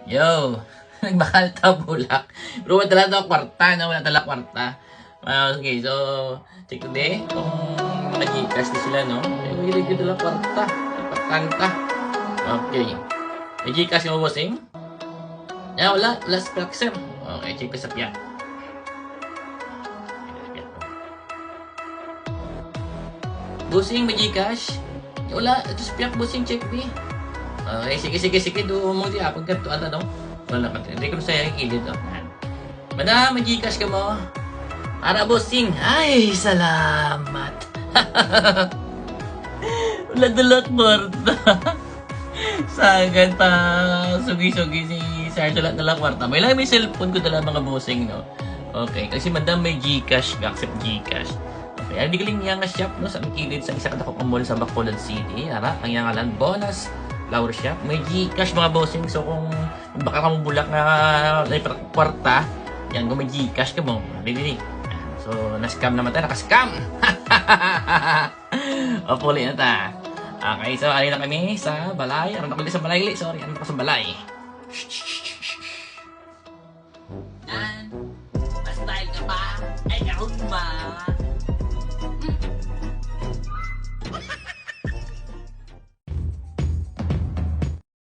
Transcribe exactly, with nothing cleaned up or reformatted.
Yo, nagbakal ta bulak. Pero wala talaga kwarta, no? Wala talaga kwarta. Ah, okay, so, check today kung mga Gcash na sila, no? Ay, hindi ko dala kwarta. Importante. Okay. May Gcash mo, bossing? Ya, wala. Wala sa Piak, sir. Okay, check ko sa Piak. Bossing, may Gcash? Wala. Ito sa Piak, bossing, check me. Okay, sige, sige, sige. Do mo di, ah, pagkatuan, ano? Wala ka. Hindi ko sa iyang kilid, oh. Yan. Madam, may Gcash ka mo? Ara, bossing. Ay, salamat. Wala dala kwarta. Sagan pa, sugi-sugi si Sir, wala dala kwarta. May lang may cellphone ko dala, mga bossing, no? Okay, kasi madam may Gcash, accept Gcash. Okay, ang digaling niya nga shop, no, sa ang kilid sa isa ka dako nga mall sa Bacolod City. Ara, ang iyang ngalan, Bonas Flower Shop. May Gcash, mga bossing. So, kung baka ka mo bulak nga may pra-, kwarta, yan, kung may Gcash ka mo, dili. So, na-scam naman tayo, naka-scam! O, puli na ta. Okay, so, ali na kami sa balay. Ano na kami sa balay, li? Sorry, ano na sa balay? Yan. Mas style ka ba? Ay, karon ba?